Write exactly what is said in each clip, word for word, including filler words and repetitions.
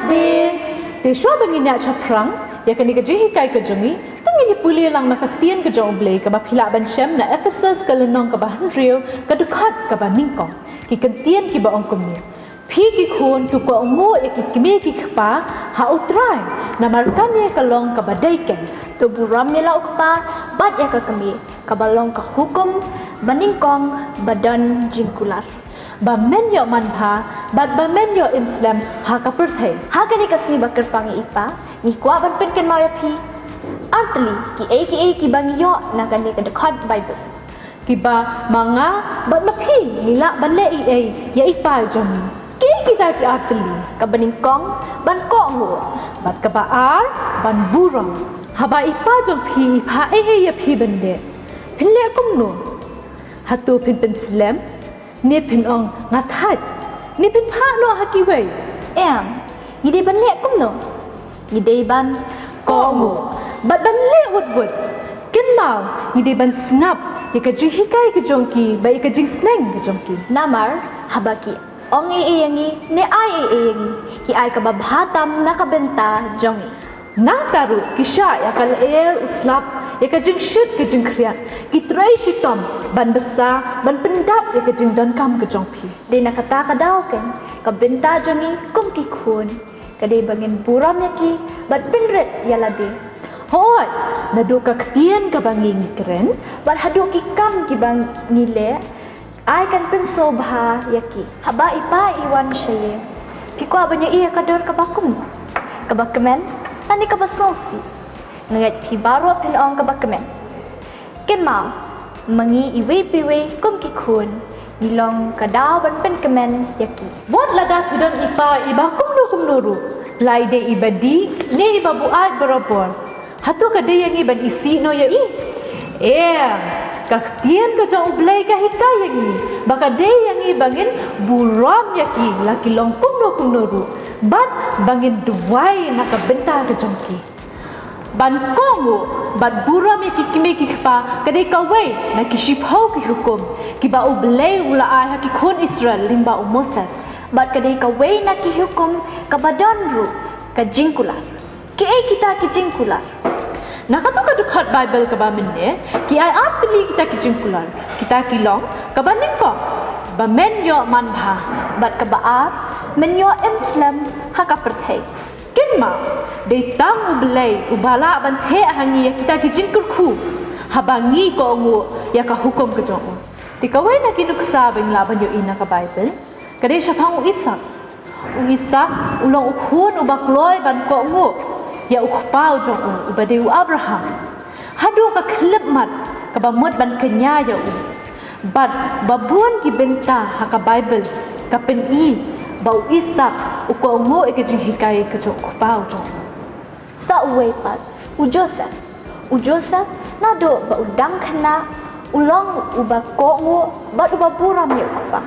Te, te shuwa ba ngin ïa shaphrang ïa kane ka jinghikai ka jong ngi, to ngin ïa pule lang na ka ktien ka jong U Blei kaba phi lah ban shem na Ephesus ka lynnong kaba hynriew ka dkhot kaba nyngkong. Ki kyntien kiba ong kumne. Phi ki khun to kohnguh ïa ki kmie ki kpa ha U Trai, namar kane ka long kaba dei keiñ. To burom ïa la u kpa bad ïa ka kmie, kaba long ka hukum ba nyngkong ba don jingkular. Ba men ïoh manbha bad ba men ïoh im slem ha ka pyrthei. Ha kane ka sngi ba kyrpang ïa i pa, ngi kwah ban pynkynmaw ïa phi artylli kiei kiei kiba ngi ïoh na kane ka dkhot Baibl. Kiba ma nga bad ma phi ngi lah ban leh ei ei ïa i pa jong ngi. Kiei kita ki artylli? Kaba nyngkong, ban kohnguh. Bad kaba ar, ban burom. Haba i pa jong phi i phah ei ei ïa phi ban leh, phin leh kumno? Hato phin pynslem? Ne phin ong, nga thait? Ne phin phah noh ha kiwei? Em, ngi dei ban leh kumno? Ngi dei ban kohnguh bad ban leh wut wut. Kynmaw, ngi dei ban sngap ïa ka jinghikai ka jong ki bad ïa ka jingsneng ka jong ki. Namar haba ki ong ei ei ïa ngi ne ai ei ei ïa ngi, ki ai kaba bha tam na ka bynta jong ngi. Nangta ruh ki shah ïa ka lyer u slap, ïa ka jingshit ka jingkhriat. Ki trei shitom ban bsa, ban pyndap ïa ka jingdonkam ka jong phi. Dei na kata ka daw keiñ ka bynta jong ngi kum ki khun ka dei ba ngin burom ïa ki bad pynrit ïa lade. Hooid, naduh ka ktien kaba ngi ngi kren bad haduh ki kam kiba ngi leh, ai kan pynsngewbha ïa ki. Haba i pa i wan sha ïing, phi kwah ban ïohi ïa ka dur kaba kumno? Kaba kmen lane kaba sngewsih? Nga ngeit phi baroh phin ong kaba kmen. Kynmaw, ma ngi iwei pa iwei kum ki khun, ngi long ka daw ban pynkmen ïa ki. Wat lada phi don i pa iba kumno kumno ruh, la i dei iba dih ne iba buaid barabor, hato ka dei ïa ngi ban isih noh ïa i? Em, ka ktien ka jong U Blei ka hikai ïa ngi ba ka dei ïa ngi ba ngin burom ïa ki la ki long kumno kumno ruh, bad ba ngin duwai na ka bynta ka jong ki. Ban kohnguh bad burom ïa ki kmie ki kpa ka dei kawei na ki shiphew ki hukum kiba U Blei u la ai ha ki khun Israel lyngba u Moses. Bad ka dei kawei na ki hukum kaba don ruh ka jingkular. Kiei kita ki jingkular? Na katu ka dkhot Baibl kaba mynne, ki ai artylli kita ki jingkular. Kita ki long, kaba nyngkong, ba men ïoh manbha, bad kaba ar, men ïoh im slem ha ka pyrthei. Kynmaw, dei tang U Blei uba lah ban theh ha ngi ïa kita ki jingkyrkhu haba ngi kohnguh ïa ka hukum ka jong u. Te kawei na ki nuksa ba ngi lah ban ïohi na ka Baibl ka dei shaphang u Isak. U Isak u long u khun uba kloi ban kohnguh ïa u kpa u jong u, uba dei u Abraham. Haduh ka khyllipmat kaba mut ban kñia ïa u. Bad ba bun ki bynta ha ka Baibl ka pyni ba u Isak u kohnguh ïa ka jinghikai ka jong u kpa u jong u. Sa uwei pat, u Joseph. U Joseph naduh ba u dang khynnah u long uba kohnguh bad uba burom ïa u kpa.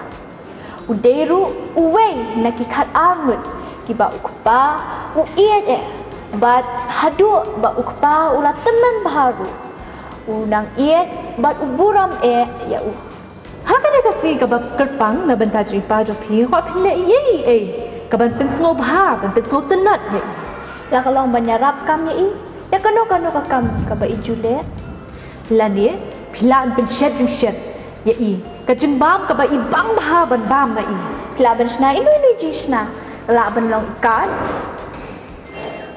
U dei ruh uwei na ki khatar ngut kiba u kpa u ïeit eh, bad haduh ba u kpa u la tymmen bha ruh u nang ïeit bad u burom eh ïa u. Ha kane ka sngi kaba kyrpang na bynta jong i pa jong phi, kwah phin leh ei ei kaban pynsngewbha, ban pynsngewtynnat ïa i. La ka long ban ïarap kam ïa i ïa kano kano ka kam kaba i ju leh. Lane phi lah ban pynshet jingshet ïa i, ka jingbam kaba i bang bha ban bam na i. Phi lah ban shna ino ino jingshna, lah ban long i cards.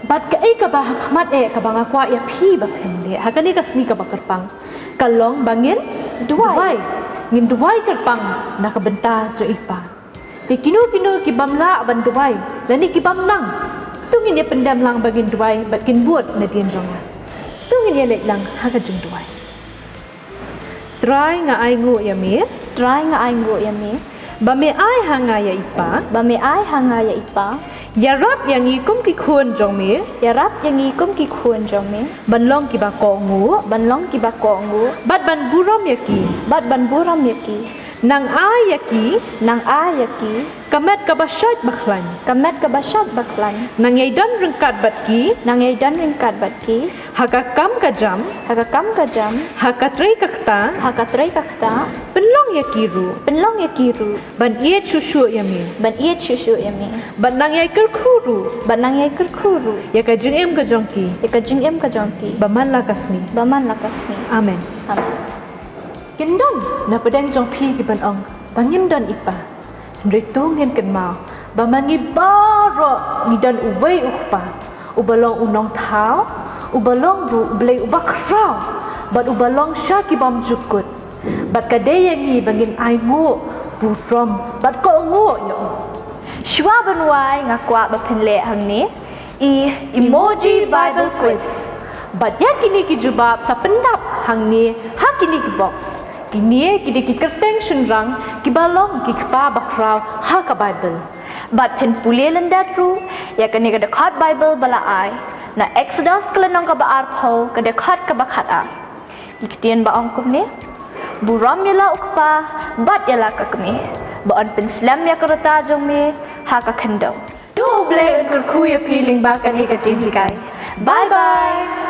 Bad kaei kaba ha khmat eh kaba nga kwah ïa phi ba phin leh ha kane ka sngi kaba kyrpang ka long ba ngin duwai. Duwai. Ngin duwai kyrpang na ka bynta jong i pa. Te kino kino ki bym lah ban duwai lane ki bym nang, to ngin ïa pyndem lang ba ngin duwai bad kin bud nadien jong nga. To ngin ïa leit lang ha ka jingduwai. Trai, nga ainguh ïa me. Trai, nga ainguh ïa me. Ba me ai ha nga ïa i pa. Ba me ai ha nga ïa i pa. Ïarap ïa ngi kum ki khun jong me. Ïarap ïa ngi kum ki khun jong me. Ban long kiba kohnguh. Ban long kiba kohnguh. Bad ban burom ïa ki. Bad ban burom ïa ki. Nang ai ïa ki, nang ai ïa ki, ka met kaba shait ba khlaiñ, ka met kaba shait ba khlaiñ, nang ïai don ryngkat bad ki, nang ïai don ryngkat bad ki, ha ka kam ka jam, ha ka kam ka jam, ha ka trei ka ktah, ha ka trei ka ktah, pynlong ïa ki ruh, pynlong ïa ki ruh, ban ïeit shuh shuh ïa me, ban ïeit shuh shuh ïa me, bad nang ïai kyrkhu ruh, bad nang ïai kyrkhu ruh, ïa ka jingim ka jong ki, ïa ka jingim ka jong ki, ba man la ka sngi, ba man la ka sngi. Amen. Amen. Kin don na pdeng jong phi ki ban ong ba ngim don i pa. Hynrei to ngin kynmaw ba ma ngi baroh ngi don uwei u kpa, uba long u nongthaw, uba long ruh u Blei uba khraw, bad uba long sha ki bymjukut. Bad ka dei ïa ngi ba ngin ainguh burom bad kohnguh ïa u. Shuwa ban wai nga kwah ba phin leh hangne i emoji Bible quiz. Bad ïa kine ki jubab sa pyndap hangne ha kine ki box. Kine ki dei ki kyrteng shynrang kiba long ki kpa ba khraw ha ka Bible. Bad phin pule lyndet ruh ïa kane ka dkhot Bible ba la ai na Exodus ka lynnong kaba arphew ka dkhot kaba khatar. Ki ktien ba ong kumne: Burom ïa la u kpa bad ïa la ka kmie, ba yn pynslem ïa ka rta jong me ha ka khyndew. To U Blei un kyrkhu ïa phi lyngba kane ka jinghikai. Bye bye.